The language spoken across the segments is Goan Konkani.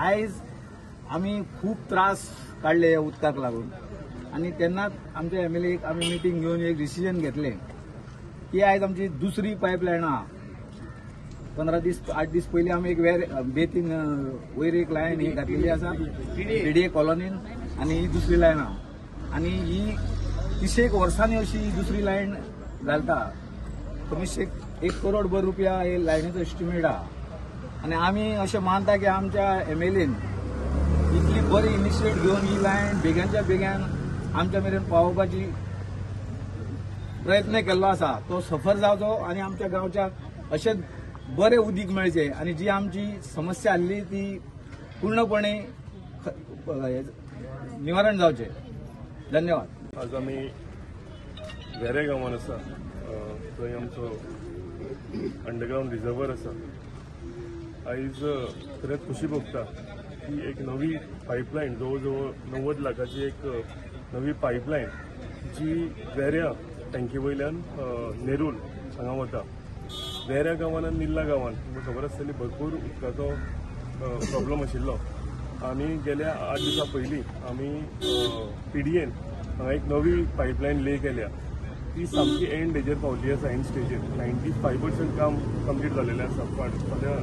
आयज आमी खूब त्रास काडले ह्या उदकाक लागून आनी तेन्नाच आमच्या एमएलएक आमी मिटींग घेवन एक डिसिजन घेतलें की आयज आमची दुसरी पायपलायन आहा. 15 दीस 8 दीस पयलीं आमी एक बेतीन वयर एक लायन ही घातलेली आसा पीडीए कॉलनीन आनी ही दुसरी लायन आहा आनी ही 30 वर्सांनी अशी ही दुसरी लायन घालता. कमीशेक 1 करोड भर रुपया हे लायनीचो एस्टिमेट आहा आनी आमी अशें मानता की आमच्या एमएलएन इतली बरी इनिशिएट घेवन ही लायन बेग्यानच्या बेग्यान आमच्या मेरेन पावोवपाची प्रयत्न केल्लो आसा. तो सफर जावचो आनी आमच्या गांवच्या अशें बरें उदीक मेळचें आनी जी आमची समस्या आसली ती पूर्णपणे निवारण जावचें. धन्यवाद. आज आमी वेरें गांवान आसा, थंय आमचो अंडरग्रावंड रिजर्वर आसा. आयज खरेंच खुशी भोगता की एक नवी पायपलायन, जवळ जवळ 90 लाखाची एक नवी पायपलायन जी वेऱ्या टँकी वयल्यान नेरूल हांगा वता. वेऱ्या गांवान आनी निल्ला गांवान तुमकां खबर आसतली भरपूर उदकाचो प्रॉब्लम आशिल्लो आनी गेल्या 8 दिसां पयलीं आमी पीडीएन हांगा एक नवी पायपलायन ले केल्या. ती सामकी एंड हेजेर पावली आसा, एंड स्टेजीर 95% काम कंप्लीट जालेलें आसा. फाल्यां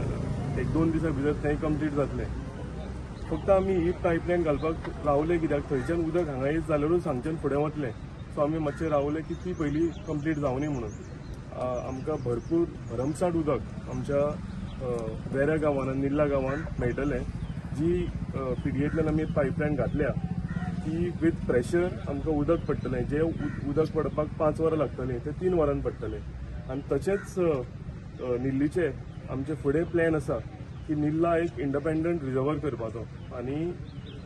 1-2 दिसां भितर तें कंप्लीट जातलें. फक्त आमी ही पायपलायन घालपाक रावले कित्याक थंयच्यान उदक हांगा येत जाल्यारूच हांगच्यान फुडें वतलें. सो आमी मातशें रावले की ती पयलीं कंप्लीट जावनी म्हणून. आमकां भरपूर भरमसाठ उदक आमच्या वेऱ्या गांवान आनी निल्ला गांवान मेळटलें. जी पीडीएंतल्यान आमी पायपलायन घातल्या ती विथ प्रेशर आमकां उदक पडटलें. जें उदक पडपाक 5 वरां लागतलीं तें 3 वरां पडटलें. आनी तशेंच निल्लीचे आमचे फुडें प्लॅन आसा की निल्ला एक इंडिपेंडंट रिजर्वर करपाचो आनी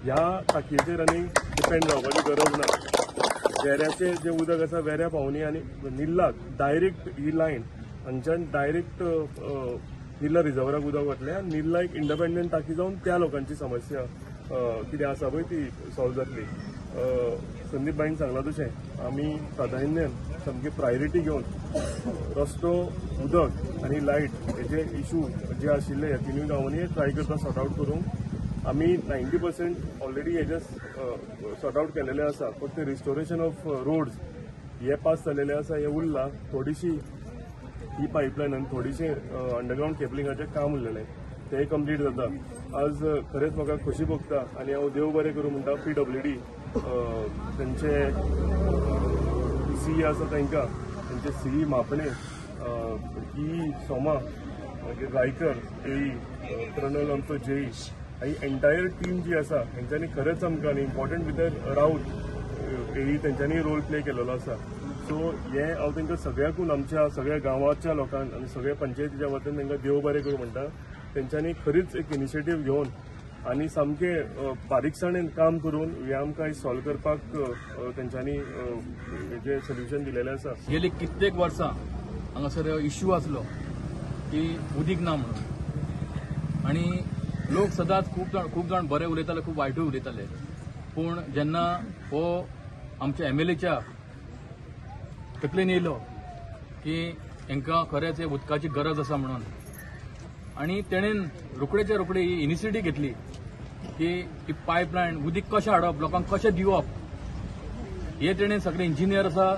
ह्या टांकयेचेर आनी डिपेंड रावपाची गरज ना. वेऱ्याचें जें उदक आसा वेऱ्या पावनी आनी निल्लाक डायरेक्ट ही लायन हांगच्यान डायरेक्ट निल्ला रिजर्वराक उदक वतलें आनी निल्ला एक इंडिपेंडंट टाकी जावन त्या लोकांची समस्या कितें आसा पळय ती सॉल्व जातली. संदीप भाईन सांगलां तशें आमी प्राधान्यान सामकी प्रायोरिटी घेवन रस्तो, उदक आनी लायट हेजे इशू जे आशिल्ले ह्या तिनूय गांवांनी ट्राय करता सॉर्ट आवट करूंक. आमी 90% ऑलरेडी हेजे सॉर्ट आवट केलेले आसा. फक्त रिस्टोरेशन ऑफ रोड्स हे पास जालेले आसा, हे उरला. थोडीशी ही पायपलायन आनी थोडीशें अंडरग्रावंड केबलिंगाचें काम उरलेलें तें कंप्लीट जाता. आज खरेंच म्हाका खोशी भोगता आनी हांव देव बरें करूं म्हणटा पीडब्ल्यूडी तेंचे सीई आसा तांकां, तेंचे सीई मापणे, ई सोमा, मागीर रायकर, एई प्रणल आमचो जेई, ही एंटायर टीम जी आसा हेंच्यांनी खरेंच आमकां आनी इम्पॉर्टंट भितर राऊत एई तेंच्यांनी रोल प्ले केलेलो आसा. सो हें हांव तांकां सगळ्याकून आमच्या सगळ्या गांवाच्या लोकांक आनी सगळ्या पंचायतीच्या वतीन तांकां देव बरें करूं म्हणटा. तेंच्यांनी खरीच एक इनिशिएटीव घेवन आनी सामकें बारीकसाणेन काम करून हें आमकां सॉल्व करपाक तेंच्यांनी हेजें सोल्युशन दिलेलें आसा. गेली कित्येक वर्सां हांगासर इश्यू आसलो की उदीक ना म्हणून आनी लोक सदांच खूब जाण बरे उलयताले, खूब वायटूय उलयताले. पूण जेन्ना हो आमच्या एमएलएच्या तकलेन येयलो की हांकां खरेंच हे उदकाची गरज आसा म्हणून आनी तेणेन रोखडेच्या रोखडे ही इनिशिएटीव घेतली की ही पायपलायन उदीक कशें हाडप, लोकांक कशें दिवप, हे तेणेन सगळे इंजिनियर आसा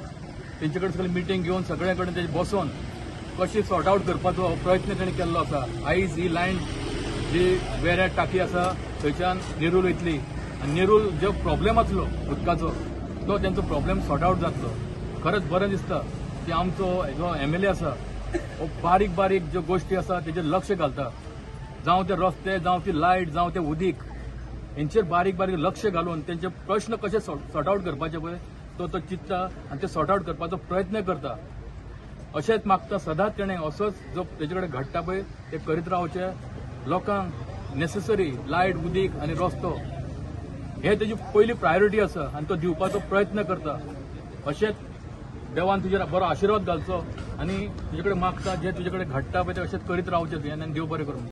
तेंचे कडेन सगळे मिटींग घेवन सगळे कडेन तेजे बसोन कशी सॉर्ट आवट करपाचो प्रयत्न तेणें केल्लो आसा. आयज ही लायन जी वेऱ्या टाकी आसा थंयच्यान नेरूल वयतली आनी नेरूल जो प्रॉब्लेम आसलो उदकाचो तो तेंचो प्रॉब्लेम सॉर्ट आवट जातलो. खरेंच बरें दिसता की आमचो जो एमएलए आसा हो बारीक बारीक ज्यो गोश्टी आसा तेजेर लक्ष घालता. जावं ते रस्ते, जावं ती लायट, जावं ते उदीक, हेंचेर बारीक बारीक लक्ष घालून तेंचे प्रश्न कशे सॉर्ट आवट करपाचे पळय तो चिंत्ता आनी ते सॉर्ट आवट करपाचो प्रयत्न करता. अशेंच मागता सदांच तेणें असोच जो तेजे कडेन घडटा पळय ते करीत रावचे. लोकांक नेसेसरी लायट, उदीक आनी रस्तो हे तेजी पयली प्रायोरिटी आसा आनी तो दिवपाचो प्रयत्न करता. अशेंच देवान तुजेर बरो आशिर्वाद घालचो आनी तुजे कडेन मागता जे तुजे कडेन घडटा पळय ते अशेंच करीत रावचें तुवें आनी देव बरें करूं.